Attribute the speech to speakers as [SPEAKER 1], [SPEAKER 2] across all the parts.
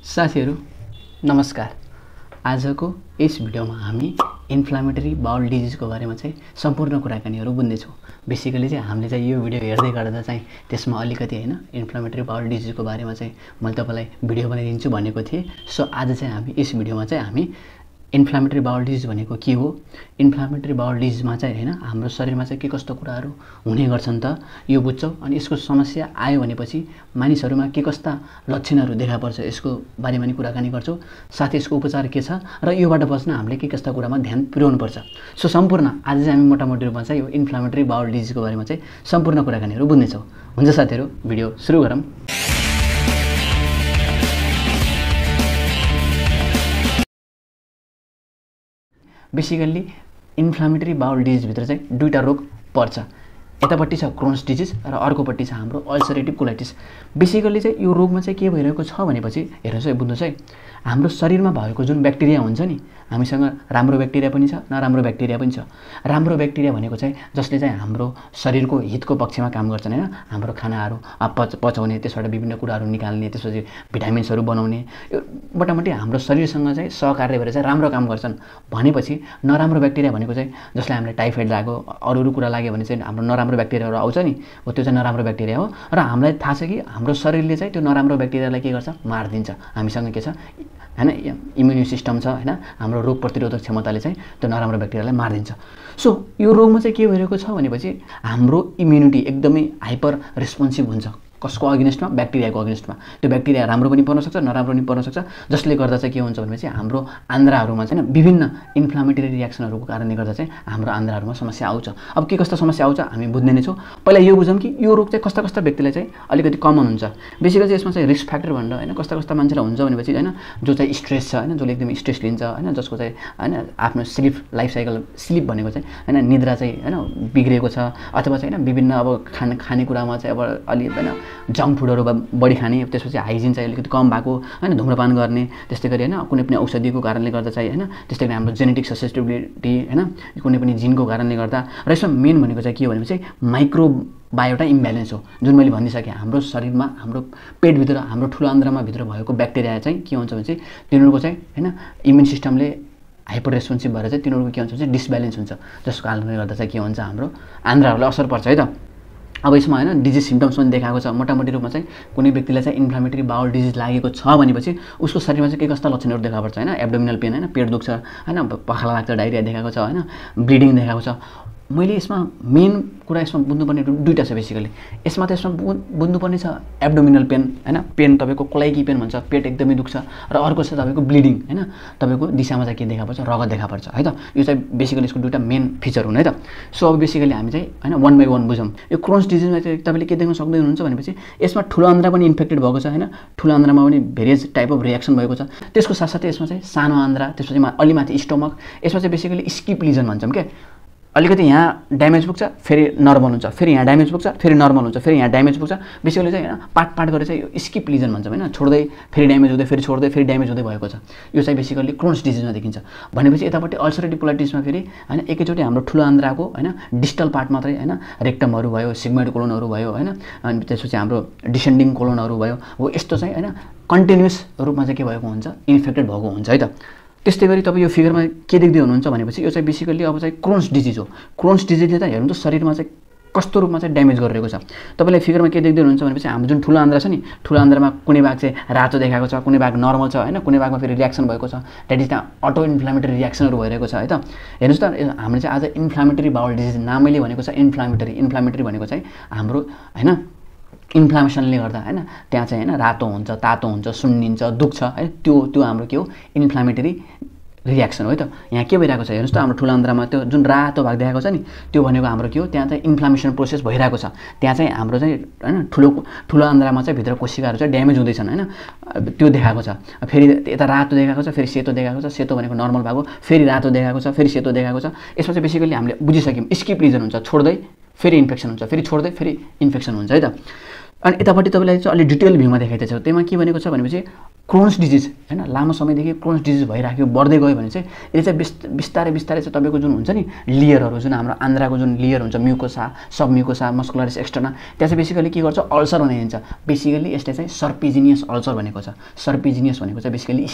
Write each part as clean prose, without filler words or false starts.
[SPEAKER 1] साथीहरु नमस्कार। आजको यस भिडियोमा हामी इन्फ्लामेटरी बाउल डिजिजको बारेमा चाहिँ सम्पूर्ण कुराकानीहरु बुझ्नेछौं। बेसिकली चाहिँ हामीले चाहिँ यो भिडियो हेर्दै गर्दा चाहिँ त्यसमा अलिकति हैन इन्फ्लामेटरी बाउल डिजिजको बारेमा चाहिँ मैले तपाईलाई भिडियो बनाइदिन्छु भनेको थिए। सो आज चाहिँ हामी यस भिडियोमा चाहिँ हामी इन्फ्लामेटरी बाउल डिजिज भनेको के हो, इन्फ्लामेटरी बाउल डिजिजमा चाहिँ हैन हाम्रो शरीरमा चाहिँ के कस्तो कुराहरु हुने गर्छन् त यो बुझ्छौं। अनि यसको समस्या आयो भनेपछि मानिसहरुमा के कस्ता लक्षणहरु देखा पर्छ यसको बारेमा नि कुराकानी गर्छौं। साथै यसको उपचार के छ र योबाट बच्न हामीले के कस्ता कुरामा ध्यान पुर्याउनु पर्छ। सो सम्पूर्ण आज चाहिँ हामी मोटामोटी रूपमा चाहिँ यो इन्फ्लामेटरी बाउल डिजिजको बारेमा चाहिँ सम्पूर्ण कुराकानीहरु बुझ्नेछौं। हुन्छ साथीहरु, भिडियो सुरु गरौँ। बेसिकली इन्फ्लामेटरी बाउल डिजिज भित्र चाहिँ दुईटा रोग पर्छ। यतापट्टि छ क्रोन्स डिजिज र अर्कोपट्टि छ हाम्रो अल्सरेटिभ कोलाइटिस। बेसिकली चाहिँ यो रोगमा चाहिँ के भइरहेको छ भनेपछि हेर्नुस् है, बुझ्नुस् है, हाम्रो शरीरमा भएको जुन ब्याक्टेरिया हुन्छ नि, हामीसँग राम्रो ब्याक्टेरिया पनि छ, नराम्रो ब्याक्टेरिया पनि छ। राम्रो ब्याक्टेरिया भनेको चाहिँ जसले चाहिँ हाम्रो शरीरको हितको पक्षमा काम गर्छन् हैन, हाम्रो खानाहरु पचाउने, त्यसबाट विभिन्न कुराहरु निकाल्ने, त्यसपछि भिटामिन्सहरु बनाउने, यो मोटामोटी हाम्रो शरीरसँग चाहिँ सहकार्य भएर चाहिँ राम्रो काम गर्छन्। भनेपछि नराम्रो ब्याक्टेरिया भनेको चाहिँ जसले हामीलाई टाइफाइड लाग्यो, अरु कुरा लाग्यो भने चाहिँ हाम्रो नराम्रो ब्याक्टेरियाहरु आउँछ नि, हो त्यो चाहिँ नराम्रो ब्याक्टेरिया हो। र हामीलाई थाहा छ कि हाम्रो शरीरले चाहिँ त्यो नराम्रो ब्याक्टेरियालाई के गर्छ, मार्दिन्छ। हामीसँग के छ हैन, इम्युन सिस्टम छ हैन, हाम्रो रोग प्रतिरोधक क्षमताले चाहिँ त्यो नराम्रो ब्याक्टेरियालाई मार्दिन्छ। सो यो रोगमा चाहिँ के भइरहेको छ भनेपछि हाम्रो इम्युनिटी एकदमै हाइपर रेस्पोन्सिभ हुन्छ। कसको अगेन्स्टमा? ब्याक्टेरियाको अगेन्स्टमा। त्यो ब्याक्टेरिया राम्रो पनि पर्न सक्छ, नराम्रो पनि पर्न सक्छ, जसले गर्दा चाहिँ के हुन्छ भनेपछि हाम्रो आन्द्राहरुमा चाहिँ विभिन्न इन्फ्लामेटरी रिएक्सनहरुको कारणले गर्दा चाहिँ हाम्रो आन्द्राहरुमा समस्या आउँछ। अब के कस्ता समस्या आउँछ हामी बुझ्ने नै छौं। पहिला यो बुझौं कि यो रोग चाहिँ कस्ता कस्ता व्यक्तिलाई चाहिँ अलिकति कमन हुन्छ। बेसिकली चाहिँ यसमा चाहिँ रिस्क फ्याक्टर भनेर हैन कस्ता कस्ता मान्छेलाई हुन्छ भनेपछि हैन, जो चाहिँ स्ट्रेस छ हैन, जसले एकदमै स्ट्रेस लिन्छ हैन, जसको चाहिँ हैन आफ्नो स्लीप लाइफ साइकल, स्लीप भनेको चाहिँ हैन निद्रा चाहिँ हैन बिग्रेको छ, अथवा चाहिँ हैन विभिन्न अब खानेकुरामा चाहिँ अब अलि हैन जंक फुडहरु बढी खाने, त्यसपछि हाइजिन चाहिँ अलिकति कम भएको हैन, धूम्रपान गर्ने, त्यस्तै गरी हैन कुनै पनि औषधिको कारणले गर्दा चाहिँ हैन, त्यस्तै गरी हाम्रो जेनेटिक ससेप्टिबिलिटी हैन कुनै पनि जिनको कारणले गर्दा। र यसमा मेन भनेको चाहिँ के हो भनेपछि माइक्रो बायोटा इम्ब्यालेन्स हो। जुन मैले भनिसके हाम्रो शरीरमा, हाम्रो पेटभित्र, हाम्रो ठुलो आन्द्रामा भित्र भएको ब्याक्टेरिया चाहिँ के हुन्छ भने चाहिँ तिनीहरुको चाहिँ हैन इम्युन सिस्टमले हाइपर रेस्पोन्सिभ भएर चाहिँ तिनीहरुको के हुन्छ भने डिसब्यालेन्स हुन्छ, जसको कारणले गर्दा चाहिँ के हुन्छ हाम्रो आन्द्राहरुलाई असर पर्छ है त। अब यसमा हैन डिजिज सिम्पटम्स पनि देखाएको छ। मोटामोटी रूपमा चाहिँ कुनै व्यक्तिलाई चाहिँ इन्फ्लामेटरी बाउल डिजिज लागेको छ भनेपछि उसको शरीरमा चाहिँ के कस्ता लक्षणहरु देखा पर्छ हैन, एब्डोमिनल पेन हैन, पेट दुख्छ हैन, पखाला लाग्छ, डायरिया देखाएको छ हैन, ब्लिडिङ देखाएको छ। मैले यसमा मेन कुरा यसमा बुझ्नुपर्ने दुईटा छ। बेसिकली यसमा त यसमा बुझ्नुपर्ने छ एब्डोमिनल पेन हैन, पेन तपाईको कोलाइकी पेन भन्छ, पेट एकदमै दुख्छ, र अर्को छ तपाईको ब्लिडिङ हैन, तपाईको दिशामा चाहिँ के देखा पर्छ, रगत देखा पर्छ है त। यो चाहिँ बेसिकली यसको दुईटा मेन फिचर हुन् है त। सो अब बेसिकली हामी चाहिँ हैन वन बाइ वन बुझौं। यो क्रोन्स डिजिजमा चाहिँ तपाईले के देख्न सक्दै हुनुहुन्छ भनेपछि यसमा ठुलो आन्द्रा पनि इन्फेक्टेड भएको छ हैन, ठुलो आन्द्रामा पनि भेरियस टाइप अफ रिएक्सन भएको छ। त्यसको साथसाथै यसमा चाहिँ सानो आन्द्रा, त्यसपछि अलि माथि स्टोमक, यसमा चाहिँ बेसिकली स्किप लिजन भन्छौं के, अलिकति यहाँ ड्यामेज पुग्छ फेरि नर्मल हुन्छ, फेरि यहाँ ड्यामेज पुग्छ फेरि नर्मल हुन्छ, फेरि यहाँ ड्यामेज पुग्छ। बेसिकली चाहिँ हैन पार्ट गरेर चाहिँ यो स्किप लिजन भन्छौं हैन, छोड्दै फेरि ड्यामेज हुँदै, फेरि छोड्दै फेरि ड्यामेज हुँदै भएको छ। यो चाहिँ बेसिकली क्रोन्स डिजिजमा देखिन्छ। भनेपछि यतापट्टि अल्सरेटिभ कोलाइटिसमा फेरि हैन एकैचोटी हाम्रो ठुलो आन्द्राको हैन डिस्टल पार्ट मात्रै हैन, रेक्टमहरु भयो, सिग्मोइड कोलोनहरु भयो हैन, अनि त्यसपछि हाम्रो डिसेन्डिङ कोलोनहरु भयो, हो यस्तो चाहिँ हैन कन्टिन्युअस रूपमा चाहिँ के भएको हुन्छ, इन्फेक्टेड भएको हुन्छ है त। त्यस्तै गरी तपाईं यो फिगरमा के देख्दै हुनुहुन्छ भनेपछि यो चाहिँ बेसिकली अब चाहिँ क्रोन्स डिजिज हो। क्रोन्स डिजिजले त हेर्नु त शरीरमा चाहिँ कस्तो रूपमा चाहिँ ड्यामेज गरिरहेको छ। तपाईले फिगरमा के देख्दै हुनुहुन्छ भनेपछि हाम्रो जुन ठुलो आन्द्रा छ नि, ठुलो आन्द्रामा कुनै भाग चाहिँ रातो देखाएको छ, कुनै भाग नर्मल छ हैन, कुनै भागमा फेरि रिएक्सन भएको छ, that is the auto inflammatory रिएक्सनहरु भइरहेको छ है त। हेर्नुस् त हामीले चाहिँ आज इन्फ्लामेटरी बाउल डिजिज नामैले भनेको छ इन्फ्लामेटरी। इन्फ्लामेटरी भनेको चाहिँ हाम्रो हैन इन्फ्लामेसनले गर्दा हैन त्यहाँ चाहिँ हैन रातो हुन्छ, तातो हुन्छ, सुन्निन्छ, दुख्छ है, त्यो हाम्रो के हो, इन्फ्लामेटरी रिएक्सन हो है त। यहाँ के भइरहेको छ हेर्नुस् त, हाम्रो ठुलो आन्द्रामा त्यो जुन रातो भाग देखाएको छ नि, त्यो भनेको हाम्रो के हो, त्यहाँ चाहिँ इन्फ्लामेसन प्रोसेस भइरहेको छ। त्यहाँ चाहिँ हाम्रो चाहिँ हैन ठुलो आन्द्रामा चाहिँ भित्र कोशिकाहरु चाहिँ ड्यामेज हुँदैछन् हैन, त्यो देखाएको छ। फेरि यता रातो देखाएको छ, फेरि सेतो देखाएको छ, सेतो भनेको नर्मल भाग हो, फेरि रातो देखाएको छ, फेरि सेतो देखाएको छ। यसमा चाहिँ बेसिकली हामीले बुझिसक्यौं स्किप लिजन हुन्छ, छोड्दै फेरि इन्फेक्सन हुन्छ, फेरि छोड्दै फेरि इन्फेक्सन हुन्छ है त। अनि यतापट्टि तपाईलाई चाहिँ अलि डिटेल भ्यूमा देखाइदिएको छ। त्यसमा के भनेको छ भनेपछि क्रोन्स डिजिज हैन लामो समयदेखि क्रोन्स डिजिज भइराख्यो बढ्दै गयो भने चाहिँ यसले चाहिँ बिस्तारै बिस्तारै चाहिँ तपाईँको जुन हुन्छ नि लेयरहरू जुन हाम्रो आन्द्राको जुन लेयर हुन्छ म्युकोसा सबम्युकोसा मस्कुलरिस एक्सटर्ना त्यहाँ चाहिँ बेसिकली के गर्छ अल्सर हुने हुन्छ बेसिकली यसले चाहिँ सर्पिजिनियस अल्सर भनेको छ सर्पिजिनियस भनेको चाहिँ बेसिकली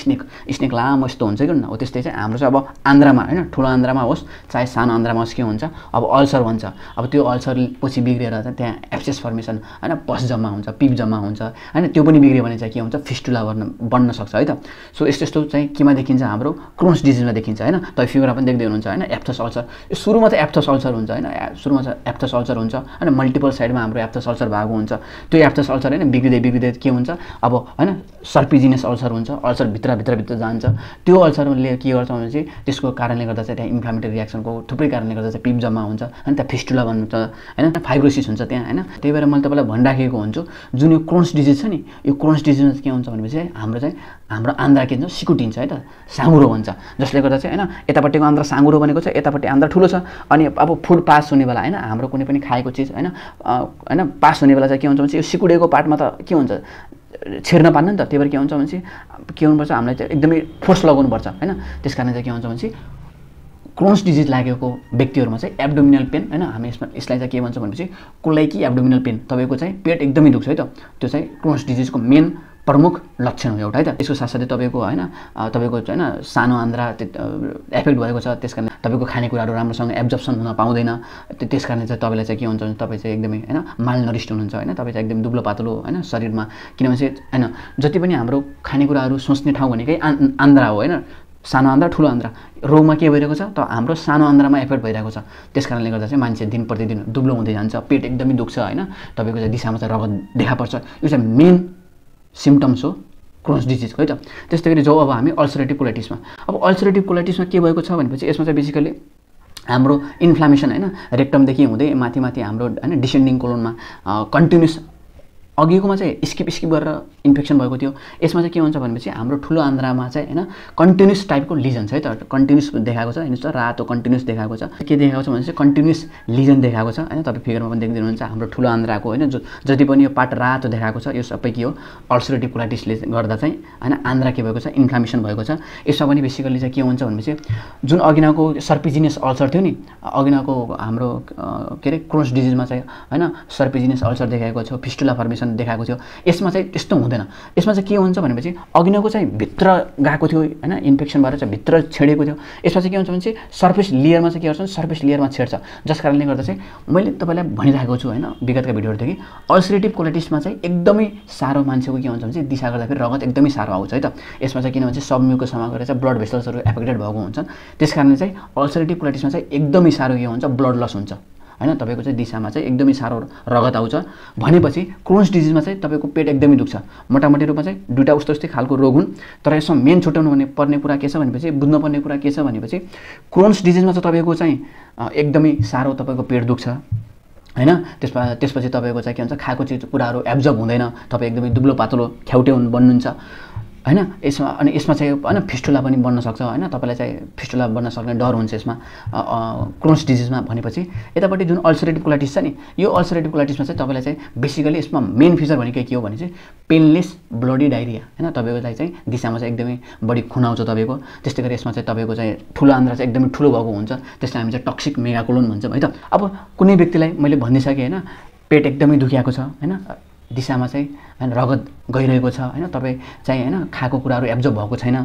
[SPEAKER 1] स्नेक लामो यस्तो हुन्छ कि न हो त्यस्तै चाहिँ हाम्रो चाहिँ अब आन्द्रामा हैन ठुलो आन्द्रामा होस् चाहे सानो आन्द्रामा होस् के हुन्छ अब अल्सर भन्छ अब त्यो अल्सर पछि बिग्रेर चाहिँ त्यहाँ एब्सेस फर्मेसन हैन पस जम्मा हुन्छ पिप जम्मा हुन्छ हैन त्यो पनि बिग्रियो भने चाहिँ के हुन्छ फिस्टुला बन्न सक्छ है त सो यस्तो चाहिँ केमा देखिन्छ हाम्रो क्रोन्स डिजिजमा देखिन्छ हैन तपाईँ फिगरमा पनि देख्दै हुनुहुन्छ हैन एप्थस अल्सर सुरुमा चाहिँ एप्थस अल्सर हुन्छ हैन सुरुमा चाहिँ एप्थस अल्सर हुन्छ हैन मल्टिपल साइडमा हाम्रो एप्थस अल्सर भएको हुन्छ त्यो एप्थस अल्सर हैन बिग्रिँदै के हुन्छ अब हैन सर्पिजिनियस अल्सर हुन्छ अल्सर भित्र जान्छ त्यो अल्सरले के गर्छ भने चाहिँ त्यसको कारणले गर्दा चाहिँ त्यहाँ इन्फ्लामेटरी रिएक्सनको थुप्रै कारणले गर्दा चाहिँ पिप जम्मा हुन्छ हैन त्यहाँ फिस्टुला बन्छ हैन फाइब्रोसिस हुन्छ त्यहाँ हैन त्यही भएर मैले तपाईँलाई भनिराखेको हुन्छु जुन यो क्रोन्स डिजिज छ नि यो क्रोन्स डिजिजमा के हुन्छ भनेपछि हाम्रो आन्द्रा के हुन्छ सिकुटिन्छ है त साँगुरो भन्छ जसले गर्दा चाहिँ हैन यतापट्टिको आन्द्रा साँगुरो बनेको छ यतापट्टि आन्द्रा ठुलो छ अनि अब फुड पास हुने बेला हैन हाम्रो कुनै पनि खाएको चिज हैन पास हुने बेला चाहिँ के हुन्छ भने यो सिकुडेको पार्टमा त के हुन्छ छेर्न पार्न नि त त्यही भएर के हुन्छ भने के हुनुपर्छ हामीलाई चाहिँ एकदमै फोर्स लगाउनुपर्छ हैन त्यसकारण चाहिँ के हुन्छ भने क्रोन्स डिजिज लागेको व्यक्तिहरुमा चाहिँ एब्डोमिनल पेन हैन हामी यसलाई चाहिँ के भन्छ भनेपछि कोलाइकी एब्डोमिनल पेन तपाईको चाहिँ पेट एकदमै दुख्छ है त त्यो चाहिँ क्रोन्स डिजिजको मेन प्रमुख लक्षण हो एउटा है त यसको साथसाथै तपाईको हैन तपाईको हैन सानो आन्द्रा एफेक्ट भएको छ त्यसकारण तपाईको खानेकुराहरु राम्रोसँग एब्जर्प्सन हुन पाउँदैन त्यसकारण चाहिँ तपाईलाई चाहिँ के हुन्छ भने तपाई चाहिँ एकदमै हैन माल नरिष्ट हुनुहुन्छ हैन तपाई चाहिँ एकदम दुब्लो पातलो हैन शरीरमा किनभने चाहिँ हैन जति पनि हाम्रो खानेकुराहरु सोच्ने ठाउँ भनेकै आन्द्रा हो हैन सानो आन्द्रा ठुलो आन्द्रा रोगमा के भइरहेको छ त हाम्रो सानो आन्द्रामा एफेक्ट भइरहेको छ त्यसकारणले गर्दा चाहिँ मान्छे दिन प्रतिदिन दुब्लो हुँदै जान्छ पेट एकदमै दुख्छ हैन तपाईको चाहिँ दिशामा चाहिँ रगत देखा पर्छ यो चाहिँ मेन सिम्पटम्स हो क्रोन्स डिजिजको है त त्यस्तै गरी अब हामी अल्सरेटिभ कोलाइटिसमा अब अल्सरेटिभ कोलाइटिसमा के भएको छ भनेपछि यसमा चाहिँ बेसिकली हाम्रो इन्फ्लामेसन हैन रेक्टमदेखि हुँदै माथि हाम्रो हैन डिसेन्डिङ कोलोनमा कन्टिन्युस अघिकोमा चाहिँ स्किप गरेर इन्फेक्सन भएको थियो यसमा चाहिँ के हुन्छ भनेपछि हाम्रो ठुलो आन्द्रामा चाहिँ हैन कन्टिन्युस टाइपको लिजन छ है त कन्टिन्युस देखाएको छ हेर्नुस् त रातो कन्टिन्युस देखाएको छ के देखाएको छ भनेपछि कन्टिन्युस लिजन देखाएको छ हैन तपाईँ फिगरमा पनि देख्दै हुनुहुन्छ हाम्रो ठुलो आन्द्राको हैन जति पनि यो पार्ट रातो देखाएको छ यो सबै के हो अल्सरेटिभ कोलाइटिसले गर्दा चाहिँ हैन आन्द्रा के भएको छ इन्फ्लामेसन भएको छ यसमा पनि बेसिकली चाहिँ के हुन्छ भनेपछि जुन अघिनाको सर्पिजिनियस अल्सर थियो नि अघिनाको हाम्रो के रे क्रोन्स डिजिजमा चाहिँ हैन सर्पिजिनियस अल्सर देखाएको छ फिस्टुला फर्मेसन देखाएको थियो यसमा चाहिँ त्यस्तो हुँदैन यसमा चाहिँ के हुन्छ भनेपछि अघिनाको चाहिँ भित्र गएको थियो हैन इन्फेक्सन भएर चाहिँ भित्र छेडेको थियो यसमा चाहिँ के हुन्छ भने सर्फेस लेयरमा चाहिँ के गर्छ सर्फेस लेयरमा छेड्छ जसकारणले गर्दा चाहिँ मैले तपाईलाई भनिराखेको छु हैन विगतका भिडियोहरुदेखि अल्सरेटिभ कोलाइटिसमा चाहिँ एकदमै सारो मान्छेको के हुन्छ भने दिशा गर्दा फेरि रगत एकदमै सारो आउँछ है त यसमा चाहिँ किनभने सबम्युकोसमा गएर चाहिँ ब्लड भेसल्सहरु एफेक्टेड भएको हुन्छन् त्यसकारणले चाहिँ अल्सरेटिभ कोलाइटिसमा चाहिँ एकदमै सारो के हुन्छ ब्लड लस हुन्छ हैन तपाईको चाहिँ दिशामा चाहिँ एकदमै सारो रगत आउँछ भनेपछि क्रोन्स डिजिजमा चाहिँ तपाईको पेट एकदमै दुख्छ मोटामोटी रूपमा चाहिँ दुईटा उस्तै खालको रोग हुन् तर यसमा मेन छुट्याउनु पर्ने कुरा के छ भनेपछि बुझ्नु पर्ने कुरा के छ भनेपछि क्रोन्स डिजिजमा चाहिँ तपाईको चाहिँ एकदमै सारो तपाईको पेट दुख्छ हैन त्यसपछि तपाईको चाहिँ के हुन्छ खाएको चिज कुराहरु एब्जर्ब हुँदैन तपाई एकदमै दुब्लो पातलो ख्याउटे बन्नुहुन्छ हैन यसमा चाहिँ हैन फिस्टुला पनि बन्न सक्छ हैन तपाईलाई चाहिँ फिस्टुला बन्न सक्ने डर हुन्छ यसमा क्रोन्स डिजिजमा भनेपछि यतापट्टि जुन अल्सरेटिभ कोलाइटिस छ नि यो अल्सरेटिभ कोलाइटिसमा चाहिँ तपाईलाई चाहिँ बेसिकली यसमा मेन फिचर भनेको के हो भने चाहिँ पेनलेस ब्लडी डायरिया हैन तपाईको चाहिँ दिशामा चाहिँ एकदमै बढी खुन आउँछ तपाईको त्यस्तै गरी यसमा चाहिँ तपाईको चाहिँ ठुलो आन्द्रा चाहिँ एकदमै ठुलो भएको हुन्छ त्यसलाई हामी चाहिँ टक्सिक मेगाकोलोन भन्छौँ है त अब कुनै व्यक्तिलाई मैले भनिसके हैन पेट एकदमै दुखिएको छ हैन दिशामा चाहिँ हैन रगत गइरहेको छ हैन तपाई चाहिँ हैन खाएको कुराहरु एब्जर्ब भएको छैन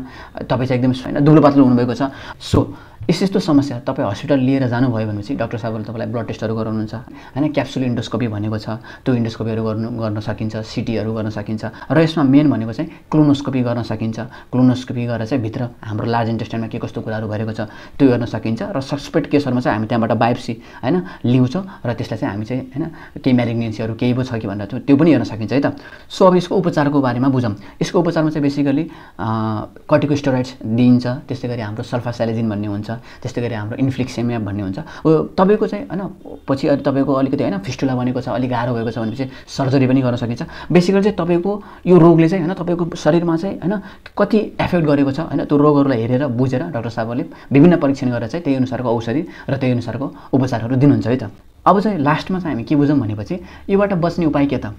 [SPEAKER 1] तपाई चाहिँ एकदम हैन दुब्लो पातलो हुनुभएको छ सो यस्तो समस्या तपाई हस्पिटल लिएर जानुभयो भनेपछि डाक्टर साहबले तपाईलाई ब्लड टेस्टहरु गराउनुहुन्छ हैन क्याप्सुल इन्डोस्कोपी भनेको छ त्यो इन्डोस्कोपीहरु गर्न सकिन्छ सिटीहरु गर्न सकिन्छ र यसमा मेन भनेको चाहिँ क्लोनोस्कोपी गर्न सकिन्छ क्लोनोस्कोपी गरेर चाहिँ भित्र हाम्रो लार्ज इन्टेस्टाइनमा के कस्तो कुराहरु भइरहेको छ त्यो गर्न सकिन्छ र सस्पेक्ट केसहरुमा चाहिँ हामी त्यहाँबाट बायोप्सी हैन लिउँछौं र त्यसलाई चाहिँ हामी चाहिँ हैन केही म्यालिग्नेन्सीहरु केही पो छ कि भनेर त्यो पनि हेर्न सकिन्छ है त सो अब यसको उपचारको बारेमा बुझौं यसको उपचारमा चाहिँ बेसिकली कर्टिकोस्टेरोइड्स दिइन्छ त्यस्तै गरी हाम्रो सल्फासाइलेजिन भन्ने हुन्छ त्यस्तै गरी हाम्रो इन्फ्लिक्सेमिया भन्ने हुन्छ तपाईको चाहिँ हैन पछि तपाईको अलिकति हैन फिस्टुला बनेको छ अलि गाह्रो भएको छ भनेपछि सर्जरी पनि गर्न सकिन्छ बेसिकली चाहिँ तपाईको यो रोगले चाहिँ हैन तपाईको शरीरमा चाहिँ हैन कति एफेक्ट गरेको छ हैन त्यो रोगहरुलाई हेरेर बुझेर डाक्टर साहबले विभिन्न परीक्षण गरेर चाहिँ त्यही अनुसारको औषधि र त्यही अनुसारको उपचारहरु दिनुहुन्छ है त अब चाहिँ लास्टमा चाहिँ हामी के बुझौं भनेपछि योबाट बच्ने उपाय के त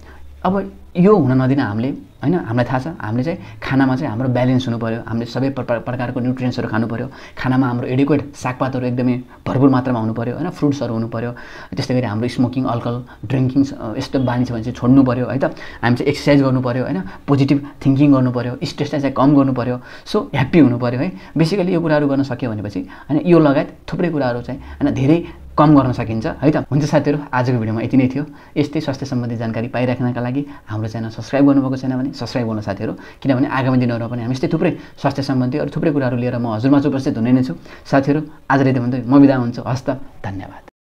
[SPEAKER 1] अब यो हुन नदिन हामीले हैन हामीलाई थाहा छ हामीले चाहिँ खानामा चाहिँ हाम्रो ब्यालेन्स हुनु पर्यो हामीले सबै प्रकारको न्युट्रियन्ट्सहरू खानु पर्यो खानामा हाम्रो एडिक्वेट सागपातहरू एकदमै भरपुर मात्रामा हुनु पर्यो हैन फ्रुट्सहरू हुनु पर्यो त्यस्तै गरी हाम्रो स्मोकिङ अल्कोहल ड्रिङ्किङ यस्तो बानी छ भने चाहिँ छोड्नु पर्यो है त हामी चाहिँ एक्सर्साइज गर्नु पर्यो हैन पोजिटिभ थिङ्किङ गर्नु पर्यो स्ट्रेसलाई चाहिँ कम गर्नु पर्यो सो ह्याप्पी हुनु पर्यो है बेसिकली यो कुराहरू गर्न सक्यो भनेपछि हैन यो लगायत थुप्रै कुराहरू चाहिँ हैन धेरै कम गर्न सकिन्छ है त हुन्छ साथीहरू आजको भिडियोमा यति नै थियो यस्तै स्वास्थ्य सम्बन्धी जानकारी पाइराख्नका लागि हाम्रो च्यानल सब्स्क्राइब गर्नुभएको छैन भने सब्स्क्राइब गर्नु साथीहरू किनभने आगामी दिनहरूमा पनि हामी यस्तै थुप्रै स्वास्थ्य सम्बन्धी अरू थुप्रै कुराहरू लिएर म हजुरमा उपस्थित हुने नै छु साथीहरू आजलाई भन्दै म बिदा हुन्छु हस्त धन्यवाद।